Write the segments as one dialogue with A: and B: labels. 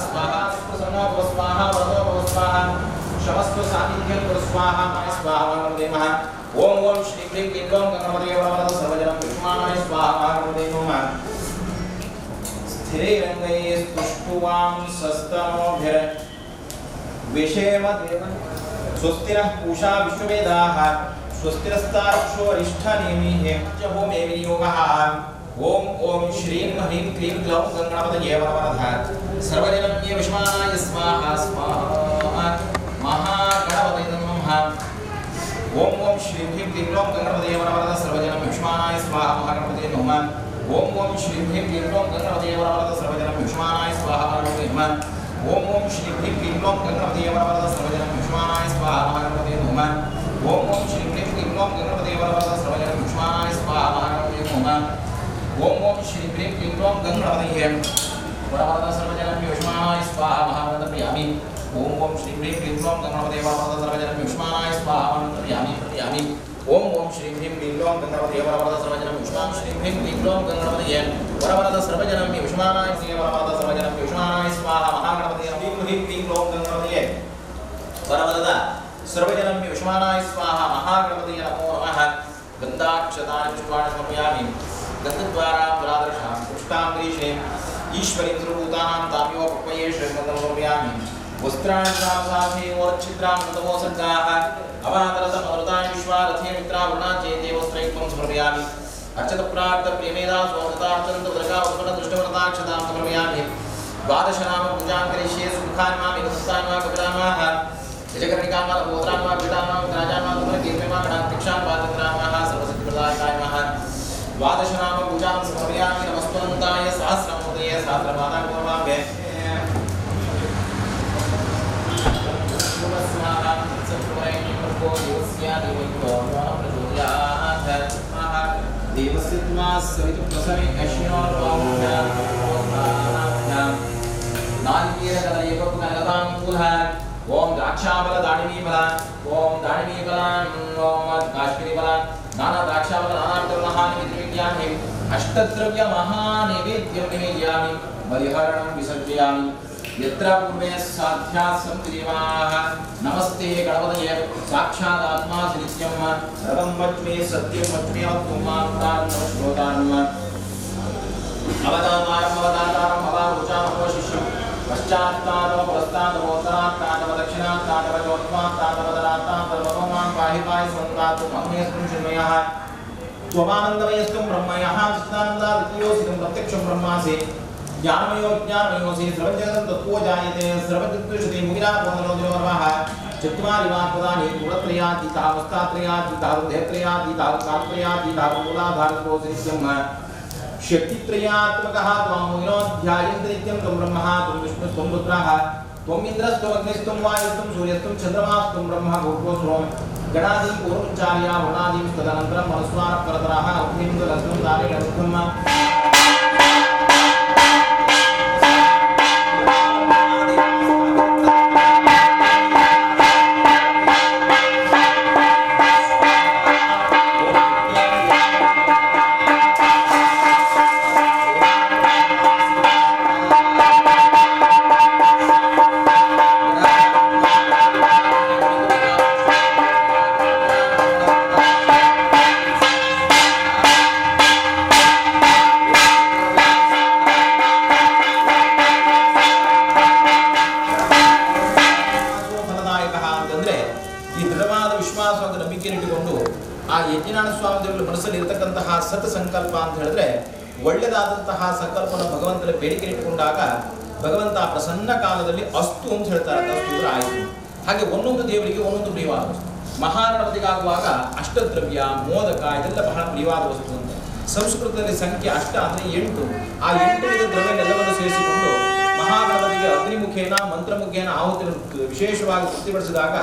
A: स्वाहा प्रसन्नो भव स्वाहा वरदो भव स्वाहा शमस्व सान्निध्यं कुरु स्वाहा स्वाहा महागणपते ओम ओम श्रीं क्लीं क्लीं क्लौं गणपतये वरवरद सर्वजनं विष्माणाय स्वाहा महागणपते नमः। स्थिरैरङ्गैस्तुष्टुवां सस्तनोभिर्विषेम देवं स्वस्तिनः पूषा विश्ववेदाः स्वस्तिरस्तार्क्ष्यो अरिष्ठनेमिः च होमे विनियोगः। ओम ओम श्रीं ह्रीं क्लीं क्लौं गणपतये वरवरद सर्वजनं ये विष्माणाय स्वाहा स्वाहा महागणपतये नमः। ओम ओम श्रीं ह्रीं क्लीं क्लौं गणपतये वरवरद सर्वजनं विष्माणाय स्वाहा महागणपतये नमः। ओम ओम श्रीं ह्रीं क्लीं क्लौं गणपतये वरवरद सर्वजनं विष्माणाय स्वाहा महागणपतये नमः। ओम ओम श्रीं ह्रीं क्लीं क्लौं गणपतये वरवरद सर्वजनं विष्माणाय स्वाहा महागणपतये नमः। ओम ओम श्रीं ह्रीं क्लीं क्लौं गणपतये वरवरद सर्वजनं विष्माणाय स्वाहा महागणपतये नमः। ओम ओम श्रीं ह्रीं क्लीं क्लौं गणपतये वरवरद सर्वजनं विष्माणाय स्वाहा महागणपतये। ओम ओम श्रीं ह्रीं क्लीं क्लौं गणपतये वरवरद सर्वजनं विष्माणाय स्वाहा महागणपतये। ओम ओम श्रीं ह्रीं क्लीं क्लौं गणपतये वरवरद सर्वजनं विष्मां श्रीं ह्रीं क्लीं क्लौं गणपतये वरवरद सर्वजनं विष्माणाय वरवरद सर्वजनं विष्माणाय स्वाहा महागणपतये। ह्रीं ह्रीं क्लीं क्लौं गणपतये वरवरद सर्वजनं विष्माणाय स्वाहा महागणपतये नमो नमः। गन्धाक्षतानि पुष्पाणि समर्पयामि। गन्धद्वारां दुरादर्शां पुष्टां गिरीशे ईश्वरीं सर्वभूतानां ताम्यो पक्वये श्रीगन्धं समर्पयामि। वस्त्राणि सासाधे ओरच्छिद्रां गतमोसर्गाः अवातरतमरुतानि विश्वारथे मित्रावरुणा चेते वस्त्रैक्वं समर्पयामि। अर्चतप्रार्थ प्रेमेदा स्वमृतार्चन्त उदका उत्पन्नदृष्टवरताक्षतां समर्पयामि। द्वादशनाम पूजां करिष्ये सुमुखान् मां एकदन्तान् वा कपिलान् वा गजकर्णिकां वा लम्बोदरान् वा पीठान् वा विराजान् वा धूम्रकीर्तिं वा गणाध्यक्षान् वा चन्द्रान् वा सर्वसिद्धिप्रदायकाय नमः। द्वादशनाम पूजां समर्पयामि। नमस्त्वन्ताय सहस्रमूर्तये सहस्रपादां देवस्य त्वा सवितुप्रसवे ओम द्राक्षाफल दाडिमीफल ओम दाडिमीफल ओम काश्मीरीफल नाना द्राक्षाफल नानाविधफलानि निवेदयामि। अष्टद्रव्य महानैवेद्यं निवेदयामि। बलिहरणं विसर्जयामि। यत्र पूर्वे साध्याः सन्ति देवाः नमस्ते गणपतये साक्षादात्मा नित्यं सर्वं वच्मे सत्यं वच्मे अवतारं श्रोतारम् अवतारम् अवतारम् अवारुचामहो शिष्यं पश्चात्तादव पुरस्तादवोत्तरात्तादव दक्षिणात्तादव चोत्त्वात्तादव दरात्तादव मां पाहि पाहि स्वन्तातु मह्यस्त्वं चिन्मयः त्वमानन्दमयस्त्वं ब्रह्मयः सच्चिदानन्दाद्वितीयोऽसि त्वं प्रत्यक्षं ब्रह्मासि ज्ञानमयो ज्ञानमयोऽसि सर्वजगतं तत्त्वो जायते सर्वजगत्तुषति मुनिरापोनरोदिनोर्वः चत्वारि वाक्पदानि गुणत्रयातीतः अवस्थात्रयातीतः देहत्रयातीतः कालत्रयातीतः मूलाधारतोऽसि नित्यं शक्तित्रयात्मकः त्वां मुनिनो ध्यायन्ति नित्यं त्वं ब्रह्मः त्वं विष्णुस्त्वं रुद्रः त्वम् इन्द्रस्त्वमग्निस्त्वं वायुस्त्वं सूर्यस्त्वं चन्द्रमास्त्वं ब्रह्म भूर्भुवस्सुवः गणादीं पूर्वमुच्चार्य वर्णादीं तदनन्तरं अनुस्वारपरतराः अग्निं लग्नं दारेण रुद्धम् ಸಂಕಲ್ಪ ಅಂತ ಹೇಳಿದ್ರೆ ಒಳ್ಳೆಯದಾದಂತಹ ಸಂಕಲ್ಪನ ಭಗವಂತನ ಬೇಡಿಕೆ ಇಟ್ಟುಕೊಂಡಾಗ ಭಗವಂತ ಪ್ರಸನ್ನ ಕಾಲದಲ್ಲಿ ಅಸ್ತು ಅಂತ ಹೇಳ್ತಾರೆ. ಅಸ್ತು ಅಂದ್ರೆ ಆಯಿತು. ಹಾಗೆ ಒಂದೊಂದು ದೇವರಿಗೆ ಒಂದೊಂದು ಪ್ರಿಯವಾದ ವಸ್ತು. ಮಹಾಗಣಪತಿಗಾಗುವಾಗ ಅಷ್ಟದ್ರವ್ಯ ಮೋದಕ ಇದೆಲ್ಲ ಬಹಳ ಪ್ರಿಯವಾದ ವಸ್ತು ಅಂತ. ಸಂಸ್ಕೃತದಲ್ಲಿ ಸಂಖ್ಯೆ ಅಷ್ಟ ಅಂದ್ರೆ 8. ಆ 8 ವಿಧ ದ್ರವ್ಯನೆಲ್ಲವನ್ನು ಸೇರಿಸಿಕೊಂಡು ಮಹಾಗಣಪತಿಗೆ ಅಗ್ನಿಮುಖೇನ ಮಂತ್ರಮುಖೇನ ಆಹುತಿಯನ್ನು ವಿಶೇಷವಾಗಿ ತೃಪ್ತಿಪಡಿಸಿದಾಗ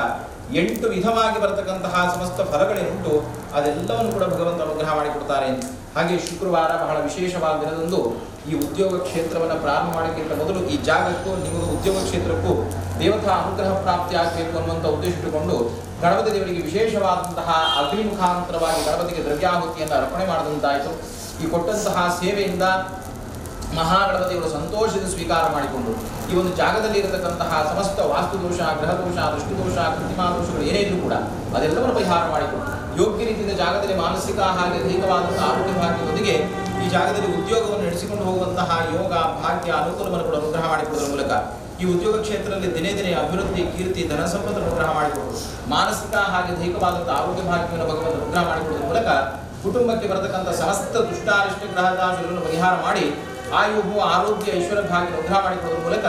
A: 8 ವಿಧವಾಗಿ ಬರತಕ್ಕಂತಹ ಸಮಸ್ತ ಫಲಗಳೇನುಂಟು ಅದೆಲ್ಲವನ್ನು ಕೂಡ ಭಗವಂತ ಅನುಗ್ರಹ ಮಾಡಿಕೊಡ್ತಾರೆ. ಹಾಗೆ ಶುಕ್ರವಾರ ಬಹಳ ವಿಶೇಷವಾದ ದಿನದಂದು ಈ ಉದ್ಯೋಗ ಕ್ಷೇತ್ರವನ್ನು ಪ್ರಾರಂಭ ಮಾಡೋಕ್ಕಿಂತ ಮೊದಲು ಈ ಜಾಗಕ್ಕೂ ನಿಮಗೆ ಉದ್ಯೋಗ ಕ್ಷೇತ್ರಕ್ಕೂ ದೇವತಾ ಅನುಗ್ರಹ ಪ್ರಾಪ್ತಿ ಆಗಬೇಕು ಅನ್ನುವಂಥ ಉದ್ದೇಶ ಇಟ್ಟುಕೊಂಡು ಗಣಪತಿ ದೇವರಿಗೆ ವಿಶೇಷವಾದಂತಹ ಅಗ್ನಿ ಮುಖಾಂತರವಾಗಿ ಗಣಪತಿಗೆ ದ್ರವ್ಯಾಹುತಿಯನ್ನು ಅರ್ಪಣೆ ಮಾಡಿದಂತಾಯಿತು. ಈ ಕೊಟ್ಟಂತಹ ಸೇವೆಯಿಂದ ಮಹಾಗಣಪತಿಯವರು ಸಂತೋಷದಿಂದ ಸ್ವೀಕಾರ ಮಾಡಿಕೊಂಡು ಈ ಒಂದು ಜಾಗದಲ್ಲಿ ಇರತಕ್ಕಂತಹ ಸಮಸ್ತ ವಾಸ್ತುದೋಷ, ಗ್ರಹದೋಷ, ದೃಷ್ಟಿದೋಷ, ಕೃತಿಮಾ ದೋಷಗಳು ಏನೇ ಇದ್ರೂ ಕೂಡ ಅದೆಲ್ಲವನ್ನು ಪರಿಹಾರ ಮಾಡಿಕೊಂಡು ಯೋಗ್ಯ ರೀತಿಯಿಂದ ಜಾಗದಲ್ಲಿ ಮಾನಸಿಕ ಹಾಗೆ ದೈಹಿಕವಾದಂತಹ ಆರೋಗ್ಯ ಭಾಗ್ಯದೊಂದಿಗೆ ಈ ಜಾಗದಲ್ಲಿ ಉದ್ಯೋಗವನ್ನು ನಡೆಸಿಕೊಂಡು ಹೋಗುವಂತಹ ಯೋಗ ಭಾಗ್ಯ ಅನುಕೂಲವನ್ನು ಕೂಡ ಅನುಗ್ರಹ ಮಾಡಿಕೊಡುವುದರ ಮೂಲಕ ಈ ಉದ್ಯೋಗ ಕ್ಷೇತ್ರದಲ್ಲಿ ದಿನೇ ದಿನೇ ಅಭಿವೃದ್ಧಿ, ಕೀರ್ತಿ, ಧನ ಸಂಪತ್ತನ್ನು ಅನುಗ್ರಹ ಮಾಡಿಕೊಡುವುದು, ಮಾನಸಿಕ ಹಾಗೆ ದೈಹಿಕವಾದಂತಹ ಆರೋಗ್ಯ ಭಾಗ್ಯವನ್ನು ಭಗವಂತ ಅನುಗ್ರಹ ಮಾಡಿಕೊಡುವುದರ ಮೂಲಕ ಕುಟುಂಬಕ್ಕೆ ಬರತಕ್ಕಂಥ ಸಮಸ್ತ ದುಷ್ಟಾರಿಷ್ಟ ಗ್ರಹದಾಶಗಳನ್ನು ಪರಿಹಾರ ಮಾಡಿ ಆಯುಹು ಆರೋಗ್ಯ ಐಶ್ವರ್ಯ ಭಾಗ್ಯ ಅನುಗ್ರಹ ಮಾಡಿಕೊಡುವುದರ ಮೂಲಕ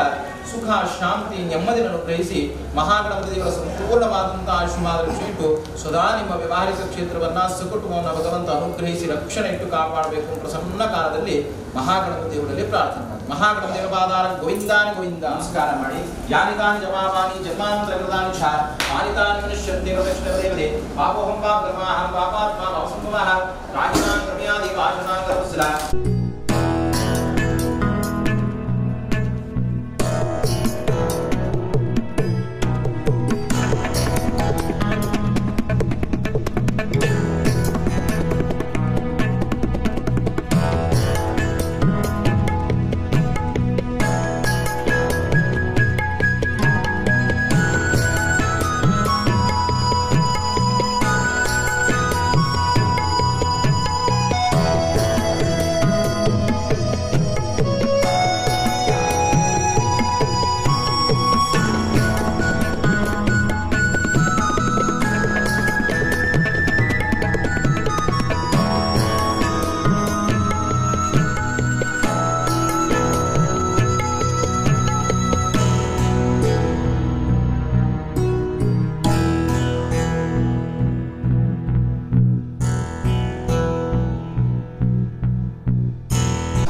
A: ಸುಖ ಶಾಂತಿ ನೆಮ್ಮದಿಯನ್ನು ಅನುಗ್ರಹಿಸಿ ಮಹಾಗಣಪತಿ ದೇವರ ಸಂಪೂರ್ಣವಾದಂತಹ ಆಶೀರ್ವಾದ ಇಟ್ಟು ಸದಾ ನಿಮ್ಮ ವ್ಯವಹಾರಿಕ ಕ್ಷೇತ್ರವನ್ನು ಸುಕುಟುಂಬವನ್ನು ಭಗವಂತ ಅನುಗ್ರಹಿಸಿ ರಕ್ಷಣೆ ಇಟ್ಟು ಕಾಪಾಡಬೇಕು ಪ್ರಸನ್ನ ಕಾಲದಲ್ಲಿ ಮಹಾಗಣಪತಿ ದೇವರಲ್ಲಿ ಪ್ರಾರ್ಥನೆ ಮಾಡಿ. ಮಹಾಗಣಪತಿ ದೇವರ ಪಾದಾರ ಗೋವಿಂದಾನಿ ಗೋವಿಂದ ನಮಸ್ಕಾರ ಮಾಡಿ. ಯಾನಿತಾನಿ ಜಮಾವಾನಿ ಜನ್ಮಾಂತರ ಕೃತಾನಿ ಚ ತಾನಿ ಮನುಷ್ಯಂತೆ ಪ್ರದಕ್ಷಿಣ ದೇವತೆ ಪಾಪೋಹಂ ಪಾಪ ಕರ್ಮಾಹಂ ಪಾಪಾತ್ಮ ಪಾಪಸಂಭವಃ ರಾಜಿನಾಂ ಕ್ರಮ್ಯಾದಿ ವಾಚನಾಂ ಕರೋಸ್ಲ.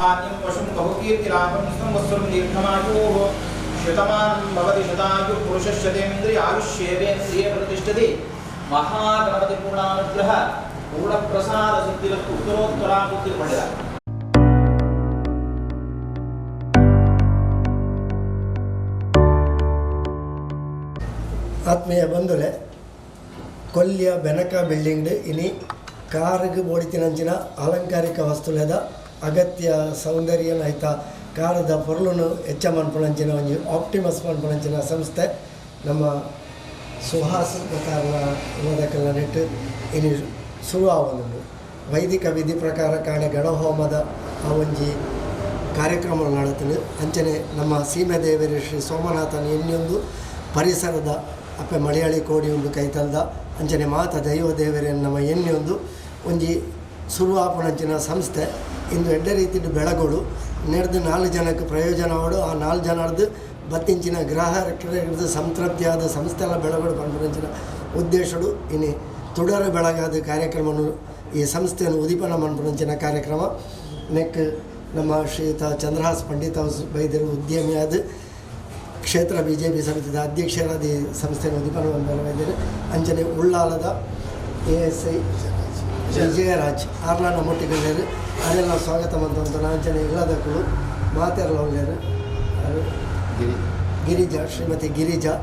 A: धान्यं पशुं बहुकीर्तिलाभं संवत्सरं दीर्घमायुः शतमानं भवति शतायुः पुरुषशतेन्द्रिय आयुष्येवेन्द्रिये प्रतिष्ठति. ಮಹಾಗಣಪತಿ ಪೂರ್ಣಾನುಗ್ರಹ ಪೂರ್ಣಪ್ರಸಾದ ಸಿದ್ಧಿರಸ್ತು. ಉತ್ತರೋತ್ತರಾಭಿವೃದ್ಧಿ ಪಡೆದ
B: ಆತ್ಮೀಯ ಬಂಧುಲೆ, ಕೊಲ್ಯ ಬೆನಕ ಬಿಲ್ಡಿಂಗ್ ಇನಿ ಕಾರಿಗೆ ಬೋಡಿತಿನಂಚಿನ ಅಲಂಕಾರಿಕ ವಸ್ತುಲೆದ ಅಗತ್ಯ ಸೌಂದರ್ಯನ ಆಯ್ತ ಕಾರದ ಪೊರ್ಲುನು ಹೆಚ್ಚ ಮನ್ಪುಣಂಚಿನ ಒಂಜಿ ಆಪ್ಟಿಮಸ್ ಮನ್ಪುಣಂಚಿನ ಸಂಸ್ಥೆ ನಮ್ಮ ಸುಹಾಸ್ ಕಾರಣ ಇಲ್ಲದಕ್ಕೆಲ್ಲ ನೆಟ್ಟು ಇನಿ ಶುರು ಆವೊಂದುಂಡು. ವೈದಿಕ ವಿಧಿ ಪ್ರಕಾರ ಕಾಣೆ ಗಣಹೋಮದ ಆ ಒಂಜಿ ಕಾರ್ಯಕ್ರಮ ನಡತುಂಡು. ಅಂಚನೆ ನಮ್ಮ ಸೀಮೆ ದೇವರ ಶ್ರೀ ಸೋಮನಾಥನ ಇನ್ನೊಂದು ಪರಿಸರದ ಅಪ್ಪೆ ಮಲಯಾಳಿ ಕೋಡಿ ಉಂಡು ಕೈತಲ್ದ ಅಂಚನೆ ಮಾತ ದೈವ ದೇವರನ್ನು ನಮ್ಮ ಎಣ್ಣೆಯೊಂದು ಒಂಜಿ ಶುರು ಆಪುಣಂಚಿನ ಸಂಸ್ಥೆ ಇಂದು ಎಡ್ಡೆ ರೀತಿಡ್ ಬೆಳಗೋಡು ನೆಡ್ದು ನಾಲ್ಕು ಜನಕ್ಕೆ ಪ್ರಯೋಜನ ಆವಡು. ಆ ನಾಲ್ಕು ಜನರ್ದು ಬತ್ತಿಂಚಿನ ಗ್ರಾಹಕರಿಗೆ ಸಂತೃಪ್ತಿಯಾದ ಸಂಸ್ಥೆ ಎಲ್ಲ ಬೆಳಗೋಡು ಪನ್ಪುನಂಚಿನ ಉದ್ದೇಶಡು ಇನಿ ತುಡರ ಬೆಳಗಾದ ಕಾರ್ಯಕ್ರಮವನ್ನು ಈ ಸಂಸ್ಥೆಯನ್ನು ಉದೀಪನ ಮನ್ಪುನಂಚಿನ ಕಾರ್ಯಕ್ರಮ. ನೆಕ್ ನಮ್ಮ ಶ್ರೀಯುತ ಚಂದ್ರಹಾಸ್ ಪಂಡಿತ್ ಹೌಸ್ ಬೈದರು ಉದ್ಯಮಿಯಾದ ಕ್ಷೇತ್ರ ಬಿ ಜೆ ಪಿ ಸಮಿತಿದ ಅಧ್ಯಕ್ಷರಾದ ಈ ಸಂಸ್ಥೆಯನ್ನು ಉದ್ದೀಪನ ಮನ್ಪುನ ಅಂಚನೆ ಉಳ್ಳಾಲದ ಎ.ಎಸ್.ಐ. ವಿಜಯರಾಜ್ ಆರ್ಲಾನ ಮೊಟ್ಟಿಗಲ್ಲೇರು ಅದೆಲ್ಲ ಸ್ವಾಗತ ಮಂತಂತ ಅಂಚನೆ ಇಲ್ಲದಕ್ಕಳು ಮಾತೆಲ್ಲ ಒಳ್ಳೆಯರು ಗಿರಿಜಾ ಶ್ರೀಮತಿ ಗಿರಿಜಾ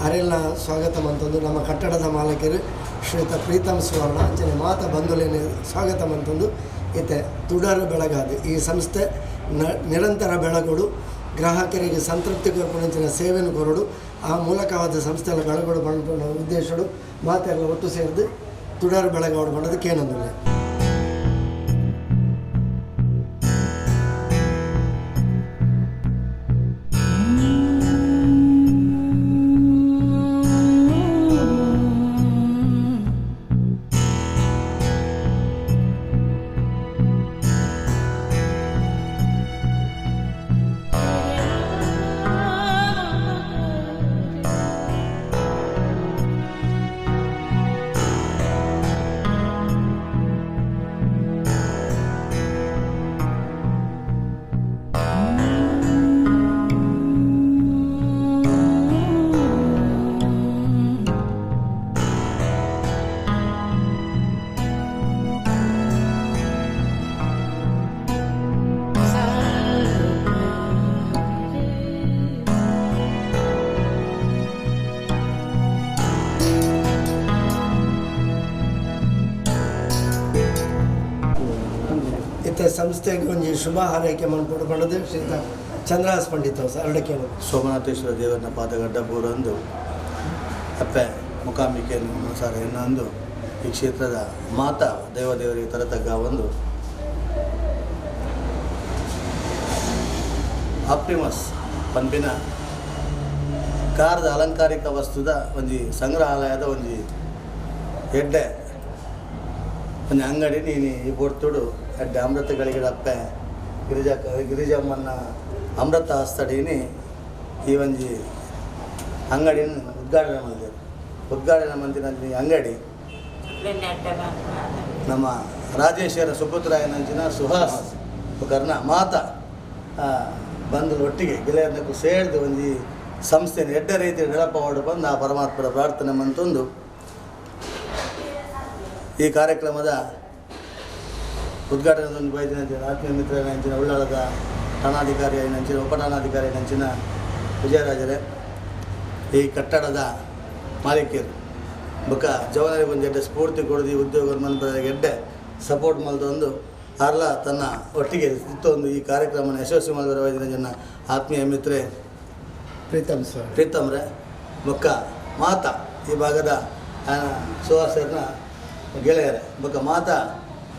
B: ಅರೆಲ್ಲ ಸ್ವಾಗತ ಮಂತಂದು ನಮ್ಮ ಕಟ್ಟಡದ ಮಾಲಕರು ಶ್ರೀಯುತ ಪ್ರೀತಮ್ ಸುವರ್ಣ ಅಂಚನೆ ಮಾತ ಬಂಧುಲೇನೆ ಸ್ವಾಗತ ಮಂತಂದು ಇತ್ತೆ ತುಡರು ಬೆಳಗಾದು ಈ ಸಂಸ್ಥೆ ನಿರಂತರ ಬೆಳಗೋಡು ಗ್ರಾಹಕರಿಗೆ ಸಂತೃಪ್ತಿ ಕೊರಪುನಂಚಿನ ಸೇವೆಯನ್ನು ಕೊರಡು ಆ ಮೂಲಕವಾದ ಸಂಸ್ಥೆಯ ಬೆಳಗೋಡು ಪನ್ಪುನ ಉದ್ದೇಶಡು ಮಾತೆಲ್ಲ ಒಟ್ಟು ಸೇರಿದು ತುಡರು ಬೆಳಗಾಡು ಪಂಡದು ಕೇನೊಂದುಲ್ಲೆ. ಸಂಸ್ಥೆಗೆ ಒಂಜಿ ಶುಭ ಹಾರೈಕೆ ಮನ್ಪೊಡು ಪಂಡದು ಶ್ರೀಯುತ ಚಂದ್ರಹಾಸ್ ಪಂಡಿತ್ ಅರಡಕ್ಕೆ.
C: ಸೋಮನಾಥೇಶ್ವರ ದೇವರನ್ನ ಪಾದಗಡ್ಡ ಪೂರಂದು ಅಪ್ಪೆ ಮುಖಾಂಬಿಕೆಯನ್ನು ಮನಸಾರ ಎನ್ನಂದು ಈ ಕ್ಷೇತ್ರದ ಮಾತಾ ದೇವದೇವರಿಗೆ ತರತಗ್ಗ ಒಂದು ಆಪ್ಟಿಮಸ್ ಪಂಪಿನ ಕಾರದ ಅಲಂಕಾರಿಕ ವಸ್ತುದ ಒಂಜಿ ಸಂಗ್ರಹಾಲಯದ ಒಂಜಿ ಎಡ್ಡೆ ಒಂಜಿ ಅಂಗಡಿ ನೀನು ಈ ಪೊರ್ತುಡು ಎಡ್ಡೆ ಅಮೃತಗಳಿಗೆ ಅಪ್ಪೆ ಗಿರಿಜಮ್ಮನ ಅಮೃತ ಹಸ್ತಡೀನಿ ಈ ಒಂಜಿ ಅಂಗಡಿನ ಉದ್ಘಾಟನೆ ಮಾಡಿದೆ. ಉದ್ಘಾಟನೆ ಮಂದಿನ ಅಂಗಡಿ ನಮ್ಮ ರಾಜೇಶ್ವರ ಸುಪುತ್ರಾಯನಂಚಿನ ಸುಹಾಸ್ ಕರ್ಣ ಮಾತ ಬಂದು ಒಟ್ಟಿಗೆ ಗೆಳೆಯರನ್ನಕ್ಕೂ ಸೇರಿದು ಒಂಜಿ ಸಂಸ್ಥೆನ ಎಡ್ಡೆ ರೀತಿ ಡೆವಲಪ್ ಬಂದು ಆ ಪರಮಾತ್ಮರ ಪ್ರಾರ್ಥನೆ ಮಂತೊಂದು ಈ ಕಾರ್ಯಕ್ರಮದ ಉದ್ಘಾಟನೆ ಬೈದಿನ ಆತ್ಮೀಯ ಮಿತ್ರನ ಉಳ್ಳಾಳದ ಠಾಣಾಧಿಕಾರಿ ನಂಚಿನ ಉಪಠಾಣಾಧಿಕಾರಿ ನಂಚಿನ ವಿಜಯರಾಜರೇ, ಈ ಕಟ್ಟಡದ ಮಾಲೀಕರು ಬೊಕ್ಕ ಜವನರಿಗೆ ಒಂದು ಎಡ್ಡೆ ಸ್ಫೂರ್ತಿ ಕೊಡದು ಈ ಉದ್ಯೋಗ ಮನ್ಪದ ಎಡ್ಡೆ ಸಪೋರ್ಟ್ ಮಲ್ದೊಂದು ಅರ್ಲ ತನ್ನ ಒಟ್ಟಿಗೆ ಇತ್ತೊಂದು ಈ ಕಾರ್ಯಕ್ರಮನ ಯಶಸ್ವಿ ಮಲ್ಬರ ಜನ ಆತ್ಮೀಯ ಮಿತ್ರೆ
B: ಪ್ರೀತಮ್ ಸರ್
C: ಪ್ರೀತಮ್ರೆ ಬೊಕ್ಕ ಮಾತಾ ಈ ಭಾಗದ ಸುಹಾಸರ್ನ ಗೆಳೆಯರೆ ಬೊಕ್ಕ ಮಾತಾ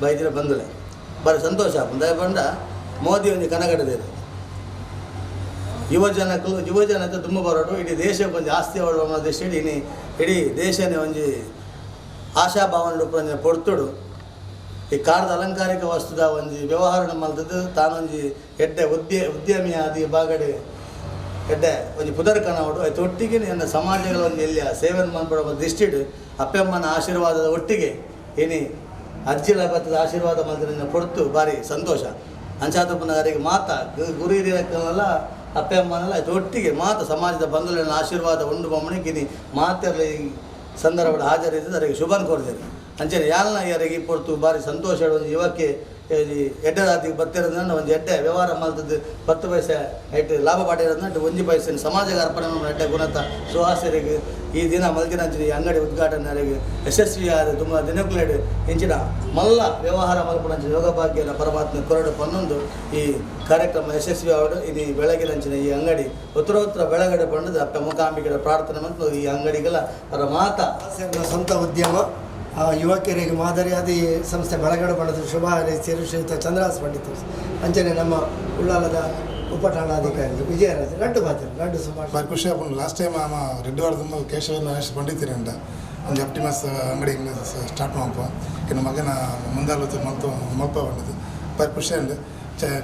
C: ಬೈದಿನ ಬಂದುಲೆ ಬಾರಿ ಸಂತೋಷ ಆಪುಂಡು. ಬಂಡ ಮೋದಿ ಒಂಜಿ ಕನಗಡದಿರು ಯುವಜನಕ್ಕೂ ಯುವಜನತೆ ತುಂಬ ಬರೋಡು ಇಡೀ ದೇಶಕ್ಕೆ ಒಂಜಿ ಆಸ್ತಿ ಅವಳು ದೇಶ ಇಡೀ ಇಡೀ ದೇಶನೇ ಒಂಜಿ ಆಶಾಭಾವನೆ ಒಂಜಿ ಪೊರ್ತುಡು ಈ ಕಾರದ ಅಲಂಕಾರಿಕ ವಸ್ತುದ ಒಂಜಿ ವ್ಯವಹಾರ ಮಲ್ತದ್ದು ತಾನೊಂಜಿ ಎಡ್ಡೆ ಉದ್ಯಮಿಯಾದ ಈ ಬಾಗಡೆ ಎಡ್ಡೆ ಒಂಜಿ ಪುದರ್ ಕನವಡು ಆಯ್ತು ಒಟ್ಟಿಗೆ ನನ್ನ ಸಮಾಜಗಳ ಒಂದು ಎಲ್ಲಿಯ ಸೇವೆ ಮನ್ಪಡ ದೃಷ್ಟಿಡು ಅಪ್ಪಮ್ಮನ ಆಶೀರ್ವಾದದ ಒಟ್ಟಿಗೆ ಏನಿ ಅಜ್ಜಿಲ ಬತ್ತದ ಆಶೀರ್ವಾದ ಮಲ್ತಿನ ಪೊರ್ತು ಭಾರಿ ಸಂತೋಷ. ಅಂಚಾತಪ್ಪನವರಿಗೆ ಮಾತಾ ಗುರು ಹಿರಿಯರಲ್ಲ ಅಪ್ಪಮ್ಮನಲ್ಲ ಆಯ್ತು ಒಟ್ಟಿಗೆ ಮಾತ ಸಮಾಜದ ಬಂಧುಗಳನ್ನ ಆಶೀರ್ವಾದ ಉಂಡು ಬೊಮ್ಮನಿಗೆ ಇನಿ ಮಾತೆಲ್ಲ ಈ ಸಂದರ್ಭದ ಹಾಜರಿದ್ದು ಅವರಿಗೆ ಶುಭನ ಕೋರ್ತೇನೆ. ಅಂಚನೆ ಯಾಲ್ನ ಯಾರಿಗೆ ಈ ಪೊರ್ತು ಭಾರಿ ಸಂತೋಷ ಒಂದು ಯುವಕ್ಕೆ ಎಡ್ಡೆ ರಾತಿಗೆ ಬತ್ತಿರೋದ್ರಿಂದ ಒಂದು ಎಡ್ಡೆ ವ್ಯವಹಾರ ಮಲ್ತದ್ದು 10 ಪೈಸೆ ಐಟ್ ಲಾಭ ಪಡೆಯೋದ್ರಿಂದ 1 ಪೈಸೆ ಸಮಾಜಕ್ಕೆ ಅರ್ಪಣೆ ಎಡ್ಡೆ ಗುಣತ ಸುಹಾಸರಿಗೆ ಈ ದಿನ ಮಲ್ತಿನಂಚಿನ ಈ ಅಂಗಡಿ ಉದ್ಘಾಟನೆಗೆ ಯಶಸ್ವಿಯಾದ ತುಂಬ ದಿನಕ್ಲೇಡು ಇಂಚಿನ ಮಲ್ಲ ವ್ಯವಹಾರ ಮಲ್ಪುನಂಚಿನ ಯೋಗ ಭಾಗ್ಯನ ಪರಮಾತ್ಮ ಕೊರಡು ಪನ್ನೊಂದು ಈ ಕಾರ್ಯಕ್ರಮ ಯಶಸ್ವಿ ಆವಡು ಇನ್ನು ಬೆಳಗಿನಂಚಿನ ಈ ಅಂಗಡಿ ಉತ್ತರೋತ್ತರ ಬೆಳಗಡೆ ಪಂಡದ ಅಪ್ಪ ಮುಖಾಂಬಿಕೆಯ ಪ್ರಾರ್ಥನೆ ಮತ್ತು ಈ ಅಂಗಡಿಗಳ ಪರಮಾತ
B: ಸ್ವಂತ ಉದ್ಯಮ ಯುವಕರಿಗೆ ಮಾದರಿಯಾದ ಈ ಸಂಸ್ಥೆ ಬೆಳಗಡೆ ಬಣ್ಣದ ಶುಭ ಹಾರೈಸಿದರು ಶ್ರೀಯುತ ಚಂದ್ರಹಾಸ್ ಪಂಡಿತ್. ಅಂಚನೆ ನಮ್ಮ ಉಳ್ಳಾಲದ ಉಪಠಾಣಾಧಿಕಾರಿ ವಿಜಯರಾಜ್ ಲಡ್ಡು ಬಾತರು ಲಡ್ಡು ಸುಮಾರು
D: ಭಾರಿ ಖುಷಿ ಆಪುಂಡು. ಲಾಸ್ಟ್ ಟೈಮ್ ಆಮ ರೆಡ್ಡಿ ವಾರದಿಂದ ಕೇಶವ ನಾಗೇಶ್ ಪಂಡಿತಿರಂಡ ಒಂದು ಅಪ್ಟಿಮಸ್ ಅಂಗಡಿ ಸ್ಟಾರ್ಟ್ ಮಲ್ಪ ಇನ್ನು ಮಗನ ಮುಂದಾಲೋಚನೆ ಮಲ್ತು ಮಲ್ಪ ಬಂದದ್ದು ಭಾರಿ ಖುಷಿ ಉಂಡು.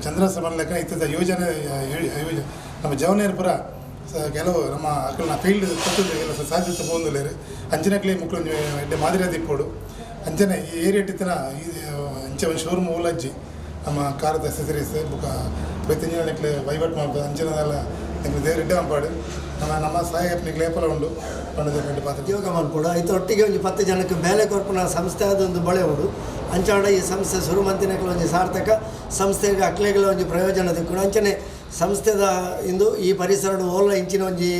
D: ಚಂದ್ರಹಾಸ ಮಲ್ಲೆಕ್ಕ ಇತ್ತದ ಯೋಜನೆ ನಮ್ಮ ಜವನೇರು ಪುರ ಕೆಲವು ನಮ್ಮ ಅಕಲ್ನ ಫೀಲ್ಡ್ ಕೊತ್ತದ ಸಾಧ್ಯತೆ ಪೋಂದುಲೇರು ಅಂಚನೆಕ್ಲೆ ಮುಕ್ಳು ಎಡ್ಡೆ ಮಾದರಿ ದಿಪ್ಪೋಡು ಅಂಚನೆ ಈ ಏರಿಯಾ ಇತ್ತಿನ ಅಂಚೆ ಒಂದು ಶೋರೂಮ್ ಓಲಜ್ಜಿ ನಮ್ಮ ಕಾರದ ಅಸೆಸರೀಸ್ ಬುಕ್ಕ ಬೆತ್ತಿಂಜಿನಕ್ಲೆ ವಹಿವಾಟು ಮಾಡ್ಬೋದು ಅಂಚನೆಲ್ಲ ಎಂಕ್ಲೆ ದೇವ್ರ ಎಡ್ಡೆ ಮಂಪಾಡು ನಮ್ಮ ನಮ್ಮ ಸಹಾಯ ಲೇಪಲ ಉಂಡು ಪಂಡದ ರೆಡ್ಡಿ ಪಾತ್ರ
B: ಉದ್ಯೋಗ ಮನ್ಪೊಡು ಆಯ್ತು ಒಟ್ಟಿಗೆ ಒಂಜಿ 10 ಜನಕ್ಕೆ ಬೇಲೆ ಕೊರ್ಪುನ ಸಂಸ್ಥೆ ಆದೊಂದು ಬಳೆ ಉಂಡು. ಅಂಚಾಂಡ ಈ ಸಂಸ್ಥೆ ಸುರು ಮಂತಿನಕ್ಲೆ ಒಂಜಿ ಸಾರ್ಥಕ ಸಂಸ್ಥೆಗೆ ಅಕ್ಲೆಗಳ ಒಂಜಿ ಪ್ರಯೋಜನ ದಿಕ್ಕುಂಡು. ಅಂಚನೆ ಸಂಸ್ಥೆದ ಇಂದು ಈ ಪರಿಸರದ ಓಲ ಇಂಚಿನ ಒಂಜಿ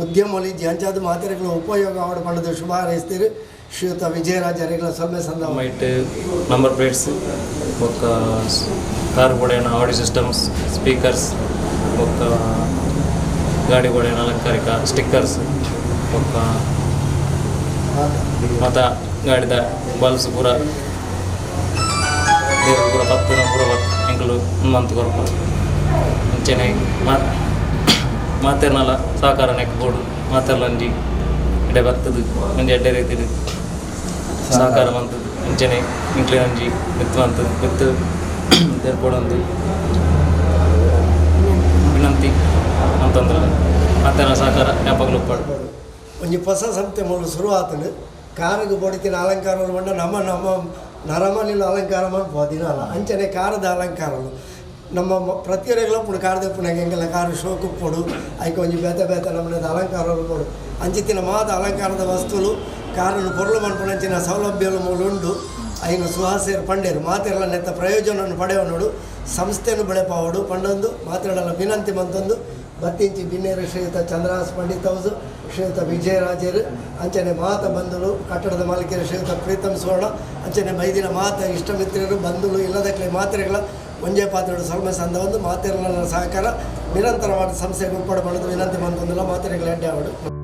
B: ಉದ್ಯಮ ಇಜ್ಜಿ ಅಂಚಾದ ಮಾತೆರೆಗಳ ಉಪಯೋಗ ಆವಡು ಪಂಡದು ಶುಭ ಹಾರೈಸ್ತೀರಿ ಶ್ರೀಯುತ ವಿಜಯರಾಜ್ ಅರೆಗಳ ಸೊಮ್ಮೆ ಸಂದ
E: ಮೈಟ್ ನಂಬರ್ ಪ್ಲೇಟ್ಸ್ ಬೊಕ್ಕ ಕಾರ್ ಗೋಡೆನ ಆಡಿಯೋ ಸಿಸ್ಟಮ್ಸ್ ಸ್ಪೀಕರ್ಸ್ ಬೊಕ್ಕ ಗಾಡಿ ಗೋಡೆನ ಅಲಂಕಾರಿಕ ಸ್ಟಿಕ್ಕರ್ಸ್ ಬೊಕ್ಕ ಮತ ಗಾಡಿದ ಬಲ್ಸ್ ಪೂರ ದೇವ್ರ ಪೂರ ಪತ್ತುನ ಪೂರ ಎಂಕುಲು ಮಂತ್ ಕೊರ್ಪ ಅಂಚನೆ ಮಾತೆರ್ನಲ ಸಹಕಾರ ನೆಕ್ ಬೋಡು ಮಾತೆರ್ಲ ಒಂಜಿ ಎಡ್ಡೆ ಬರ್ತದೆ ಒಂಜಿ ಎಡ್ಡೆ ರೀತಿಡ್ ಸಹಕಾರ ಮಂತದ್ದು ಅಂಚನೆ ಇಂಕ್ಲೆ ಒಂಜಿ ಮಿತ್ತು ಮಂತದ್ದು ಮಿತ್ತು ದೇರ್ಪೊಡೊಂದು ವಿನಂತಿ ಅಂತಂದ್ರೆ ಮಾತೆರ್ನ ಸಹಕಾರ ಯಾಪಾಗಲೂ ಉಪ್ಪಡು.
B: ಒಂಜಿ ಹೊಸ ಸಂಸ್ಥೆ ಮೂಲ ಶುರು ಆತನು ಕಾರಿಗೆ ಬಡಿತಿನ ಅಲಂಕಾರ ಬಂಡ ನಮ್ಮ ನಮ್ಮ ನರಮನಿಲ ಅಲಂಕಾರ ಮನ್ಪು ದಿನ ಅಲ್ಲ ಅಂಚನೆ ಕಾರದ ಅಲಂಕಾರಲು ನಮ್ಮ ಪ್ರತಿಯೊರೆಗಳ ಪುಡು ಕಾರದ ಪುಣ ಎಂಗೆಲ್ಲ ಕಾರು ಶೋಕು ಪೊಡು ಐಕೆ ಒಂಜಿ ಬೇತೆ ಬೇತೆ ನಮ್ಮನೆದ ಅಲಂಕಾರಲು ಪೊಡು ಅಂಚಿತ್ತಿನ ಮಾತ ಅಲಂಕಾರದ ವಸ್ತುಲು ಕಾರನ್ನು ಪೊರ್ಲು ಮನ್ಪುನಂಚಿನ ಸೌಲಭ್ಯಲು ಮೂಲು ಉಂಡು. ಐನು ಸುಹಾಸೇರು ಪಂಡೇರು ಮಾತೆಲ್ಲ ನೆತ್ತ ಪ್ರಯೋಜನವನ್ನು ಪಡೆಯವನೋಡು ಸಂಸ್ಥೆಯನ್ನು ಬೆಳೆಪಾವಡು ಪಂಡೊಂದು ಮಾತೆರಡಲ್ಲ ವಿನಂತಿ ಮಂತೊಂದು ಬತ್ತಿಂಚಿ ಬಿನ್ನೇರು ಶ್ರೀಯುತ ಚಂದ್ರಹಾಸ್ ಪಂಡಿತ್ ಹೌಸು ಶ್ರೀಯುತ ವಿಜಯರಾಜರು ಅಂಚನೆ ಮಾತ ಬಂಧುಲು ಕಟ್ಟಡದ ಮಾಲೀಕರು ಶ್ರೀಯುತ ಪ್ರೀತಮ್ ಸುವರ್ಣ ಅಂಚನೆ ಬೈದಿನ ಮಾತ ಇಷ್ಟಮಿತ್ರರು ಬಂಧುಲು ಇಲ್ಲದಕ್ಲೆ ಮಾತ್ರೆಗಳ ಒಂಜೇ ಪಾತ್ರೆಡು ಸೊಲ್ಮೆ ಸಂದವೊಂದು ಮಾತೆರ್ನ ಸಹಕಾರ ನಿರಂತರವಾದ ಸಂಸ್ಥೆಗೆ ಉಪ್ಪಡ ಪಡೆದು ವಿನಂತಿ ಮಂತೊಂದುಲ್ಲ. ಮಾತೆರೆಗ್ಲ ಎಡ್ಡೆ ಆವಡ್.